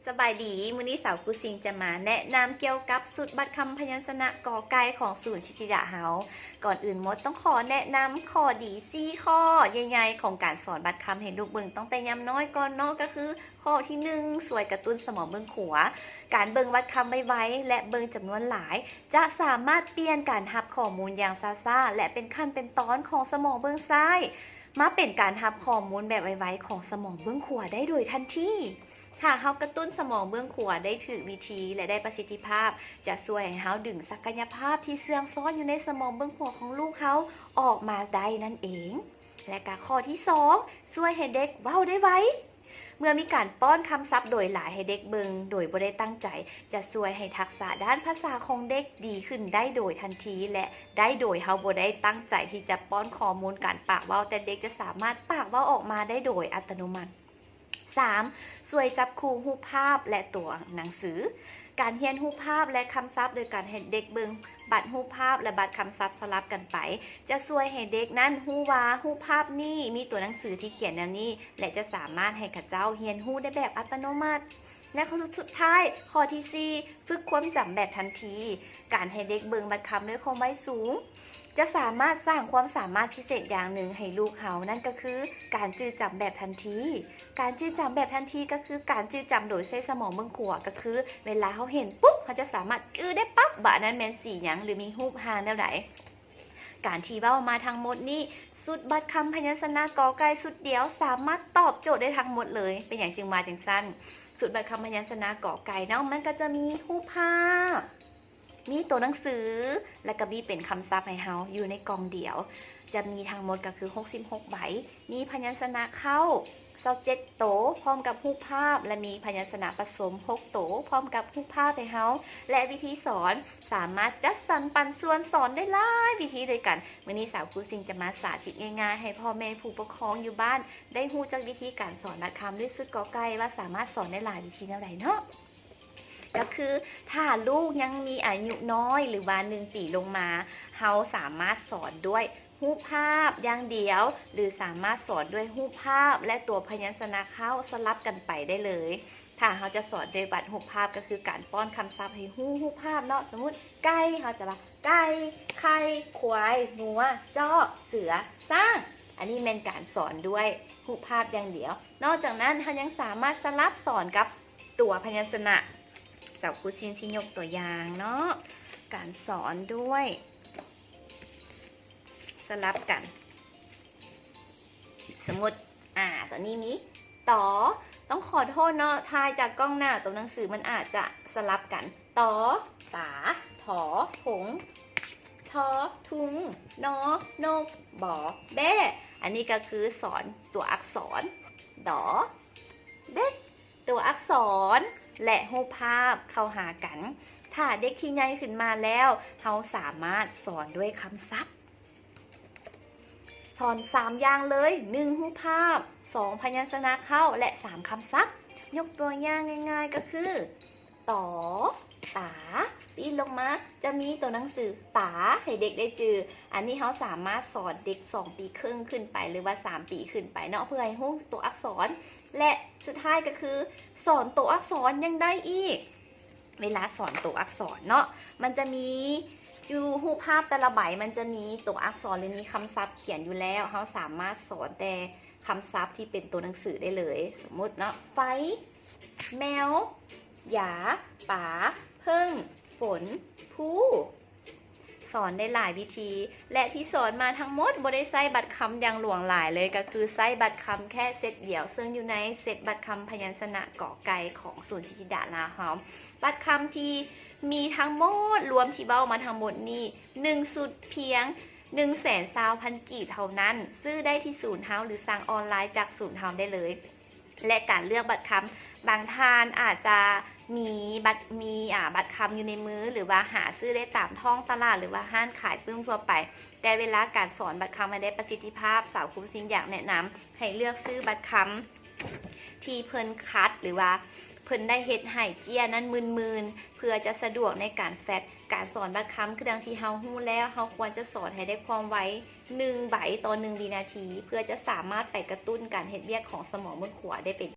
ສະບາຍດີ, ມື້ນີ້ສາວກູຊິງຈະມາແນະນຳກ່ຽວກັບຊຸດບັດຄຳພະຍັນຊະນະ ກ ໄກ່ ຂອງສູນຊິດທິດາເຮົາ. ກ່ອນອື່ນໝົດຕ້ອງຂໍແນະນຳຂໍ້ດີສີ່ຂໍ້ໃຫຍ່ໆຂອງການສອນບັດຄຳໃຫ້ລູກເບິ່ງຕັ້ງແຕ່ຍາມນ້ອຍກ່ອນເນາະ, ກໍຄືຂໍ້ທີໜຶ່ງ ຊ່ວຍກະຕຸ້ນສະໝອງເບື້ອງຂວາ. ການເບິ່ງບັດຄຳໄວໆ ແລະ ເບິ່ງຈຳນວນຫຼາຍ ຈະສາມາດປ່ຽນການຮັບຂໍ້ມູນຢ່າງຊ້າໆ ແລະ ເປັນຂັ້ນເປັນຕອນຂອງສະໝອງເບື້ອງຊ້າຍ ມາເປັນການຮັບຂໍ້ມູນແບບໄວໆຂອງສະໝອງເບື້ອງຂວາໄດ້ໂດຍທັນທີ. ຖ້າເຮົາກະຕຸ້ນສະໝອງເບື້ອງຂວາໄດ້ຖືກວິທີ ແລະ ໄດ້ປະສິດທິພາບ, ຈະຊ່ວຍໃຫ້ເຮົາດຶງສັກກະຍະພາບທີ່ເຊື່ອງຊ້ອນຢູ່ໃນສະໝອງເບື້ອງຂວາຂອງລູກເຮົາອອກມາໄດ້ນັ້ນເອງ. ແລະກະຂໍ້ທີສອງ ຊ່ວຍໃຫ້ເດັກເວົ້າໄດ້ໄວ. ເມື່ອມີການປ້ອນຄຳສັບໂດຍຫຼາຍໃຫ້ເດັກເບິ່ງໂດຍບໍ່ໄດ້ຕັ້ງໃຈ, ຈະຊ່ວຍໃຫ້ທັກສະດ້ານພາສາຂອງເດັກດີຂຶ້ນໄດ້ໂດຍທັນທີ ແລະ ໄດ້ໂດຍເຮົາບໍ່ໄດ້ຕັ້ງໃຈທີ່ຈະປ້ອນຂໍ້ມູນການປາກເວົ້າ, ແຕ່ເດັກຈະສາມາດປາກເວົ້າອອກມາໄດ້ໂດຍອັດຕະໂນມັດ. ສາມ ຊ່ວຍຈັບຄູ່ຮູບພາບ ແລະ ຕົວໜັງສື. ການຮຽນຮູບພາບ ແລະ ຄຳສັບ ໂດຍການໃຫ້ເດັກເບິ່ງບັດຮູບພາບ ແລະ ບັດຄຳສັບສະຫຼັບກັນໄປ ຈະຊ່ວຍໃຫ້ເດັກນັ້ນຮູ້ວ່າຮູບພາບນີ້ມີຕົວໜັງສືທີ່ຂຽນແນວນີ້ ແລະ ຈະສາມາດໃຫ້ເຂົາເຈົ້າຮຽນຮູ້ໄດ້ແບບອັດຕະໂນມັດ. ແລະ ຂໍ້ສຸດທ້າຍ, ຂໍ້ທີສີ່ ຝຶກຄວາມຈຳແບບທັນທີ. ການໃຫ້ເດັກເບິ່ງບັດຄຳດ້ວຍຄວາມໄວສູງ ຈະສາມາດສ້າງຄວາມສາມາດພິເສດຢ່າງໜຶ່ງໃຫ້ລູກເຮົາ, ນັ້ນກໍຄືການຈື່ຈຳແບບທັນທີ. ການຈື່ຈຳແບບທັນທີກໍຄືການຈື່ຈຳໂດຍໃຊ້ສະໝອງເບື້ອງຂວາ, ກໍຄືເວລາເຮົາເຫັນປຸບ ເຮົາຈະສາມາດຈື່ໄດ້ປັບວ່າອັນນັ້ນແມ່ນສີຫຍັງ ຫຼື ມີຮູບຮ່າງແນວໃດ. ການທີ່ເວົ້າມາທັງໝົດນີ້, ຊຸດບັດຄຳພະຍັນຊະນະ ກ ໄກ່ ຊຸດດຽວ ສາມາດຕອບໂຈດໄດ້ທັງໝົດເລີຍ. ເປັນຫຍັງຈຶ່ງວ່າຈັ່ງຊັ້ນ? ຊຸດບັດຄຳພະຍັນຊະນະ ກ ໄກ່ ເນາະ, ມັນກໍຈະມີຮູບພາບ, ມີຕົວໜັງສື ແລະ ກໍມີເປັນຄຳສັບໃຫ້ເຮົາຢູ່ໃນກ່ອງດຽວ. ຈະມີທັງໝົດກໍຄືຫົກສິບຫົກໃບ, ມີພະຍັນຊະນະເຄົ້າຊາວເຈັດໂຕ ພ້ອມກັບຮູບພາບ ແລະ ມີພະຍັນຊະນະປະສົມຫົກໂຕ ພ້ອມກັບຮູບພາບໃຫ້ເຮົາ ແລະ ວິທີສອນ ສາມາດຈັດສັນປັນສ່ວນສອນໄດ້ຫຼາຍວິທີດ້ວຍກັນ. ມື້ນີ້ສາວຄູຊິງຈະມາສາທິດງ່າຍໆໃຫ້ພໍ່ແມ່ຜູ້ປົກຄອງຢູ່ບ້ານໄດ້ຮູ້ຈັກວິທີການສອນບັດຄຳດ້ວຍຊຸດ ກ ໄກ່ ວ່າສາມາດສອນໄດ້ຫຼາຍວິທີແນວໃດເນາະ. ກໍຄືຖ້າລູກຍັງມີອາຍຸນ້ອຍ ຫຼືວ່າໜຶ່ງປີລົງມາ, ເຮົາສາມາດສອນດ້ວຍຮູບພາບຢ່າງດຽວ ຫຼືສາມາດສອນດ້ວຍຮູບພາບ ແລະ ຕົວພະຍັນຊະນະເຄົ້າສະຫຼັບກັນໄປໄດ້ເລີຍ. ຖ້າເຮົາຈະສອນດ້ວຍບັດຮູບພາບ ກໍຄືການປ້ອນຄຳສັບໃຫ້ຮູ້ຮູບພາບເນາະ. ສົມມຸດ ໄກ່ ເຮົາຈະວ່າ ໄກ່, ໄຂ່, ຄວາຍ, ງົວ, ເຈາະ, ເສືອ, ຊ້າງ. ອັນນີ້ແມ່ນການສອນດ້ວຍຮູບພາບຢ່າງດຽວ. ນອກຈາກນັ້ນ ເຮົາຍັງສາມາດສະຫຼັບສອນກັບຕົວພະຍັນຊະນະ. ສາວຄູຊິງຊິຍົກຕົວຢ່າງເນາະ, ການສອນດ້ວຍ ສະຫຼັບກັນ. ສົມມຸດ ອາ ຕອນນີ້ມີ ຕ. ຕ້ອງຂໍໂທດເນາະ, ຖ່າຍຈາກກ້ອງໜ້າຕົວໜັງສືມັນອາດຈະສະຫຼັບກັນ. ຕ ຕາ, ຖ ຖົງ, ທ ທຸງ, ນ ນົກ, ບ ແບ້. ອັນນີ້ກໍຄືສອນຕົວອັກສອນ ດ ເດັກ, ຕົວອັກສອນ ແລະ ຮູບພາບເຂົ້າຫາກັນ. ຖ້າເດັກທີ່ໃຫຍ່ຂຶ້ນມາແລ້ວ, ເຮົາສາມາດສອນດ້ວຍຄຳສັບ. ສອນສາມຢ່າງເລີຍ, ໜຶ່ງຮູບພາບ, ສອງພະຍັນຊະນະເຄົ້າ ແລະ ສາມຄຳສັບ. ຍົກຕົວຢ່າງງ່າຍໆກໍຄື ຕ ຕາ, ປີ້ນລົງມາຈະມີຕົວໜັງສື ຕາ ໃຫ້ເດັກໄດ້ຈື່. ອັນນີ້ເຮົາສາມາດສອນເດັກສອງປີເຄິ່ງຂຶ້ນໄປ ຫຼືວ່າສາມປີຂຶ້ນໄປເນາະ, ເພື່ອໃຫ້ຮູ້ຕົວອັກສອນ. ແລະ ສຸດທ້າຍກໍຄື ສອນຕົວອັກສອນຍັງໄດ້ອີກ. ເວລາສອນຕົວອັກສອນເນາະ, ມັນຈະມີຢູ່ຮູບພາບແຕ່ລະໃບ, ມັນຈະມີຕົວອັກສອນ ຫຼື ມີຄຳສັບຂຽນຢູ່ແລ້ວ. ເຮົາສາມາດສອນແຕ່ຄຳສັບທີ່ເປັນຕົວໜັງສືໄດ້ເລີຍ. ສົມມຸດເນາະ, ໄຟ, ແມວ, ຢາ, ປາ, ເຜິ້ງ, ຝົນ, ພູ. ສອນໄດ້ຫຼາຍວິທີ ແລະ ທີ່ສອນມາທັງໝົດບໍ່ໄດ້ໃຊ້ບັດຄຳຢ່າງຫຼວງຫຼາຍເລີຍ, ກໍຄືໃຊ້ບັດຄຳແຄ່ເຊັດດຽວ, ເຊິ່ງຢູ່ໃນເຊັດບັດຄຳພະຍັນຊະນະ ກ ໄກ່ ຂອງສູນຊິດທິດາລາວເຮົາ. ບັດຄຳທີ່ມີທັງໝົດ, ລວມທີ່ເວົ້າມາທັງໝົດນີ້, ໜຶ່ງຊຸດພຽງໜຶ່ງແສນຊາວພັນກີບເທົ່ານັ້ນ. ຊື້ໄດ້ທີ່ສູນເຮົາ ຫຼື ສັ່ງອອນລາຍຈາກສູນເຮົາໄດ້ເລີຍ. ແລະ ການເລືອກບັດຄຳ, ບາງທ່ານອາດຈະມີບັດ, ມີ, ອາ, ບັດຄຳຢູ່ໃນມື ຫຼືວ່າຫາຊື້ໄດ້ຕາມທ້ອງຕະຫຼາດ ຫຼືວ່າຮ້ານຂາຍປຶ້ມທົ່ວໄປ, ແຕ່ເວລາການສອນບັດຄຳໃຫ້ໄດ້ປະສິດທິພາບ, ສາວຄູຊິງຢາກແນະນຳໃຫ້ເລືອກຊື້ບັດຄຳທີ່ເພິ່ນຄັດ ຫຼືວ່າເພິ່ນໄດ້ເຮັດໃຫ້ເຈ້ຍນັ້ນໝື່ນໆ ເພື່ອຈະສະດວກໃນການແຟັດ. ການສອນບັດຄຳຄືດັ່ງທີ່ເຮົາຮູ້ແລ້ວ, ເຮົາຄວນຈະສອນໃຫ້ໄດ້ຄວາມໄວ ໜຶ່ງໃບຕໍ່ໜຶ່ງວິນາທີ ເພື່ອຈະສາມາດໄປກະຕຸ້ນການເຮັດວຽກຂອງສະໝອງເບື້ອງຂວາໄດ້ເປັນ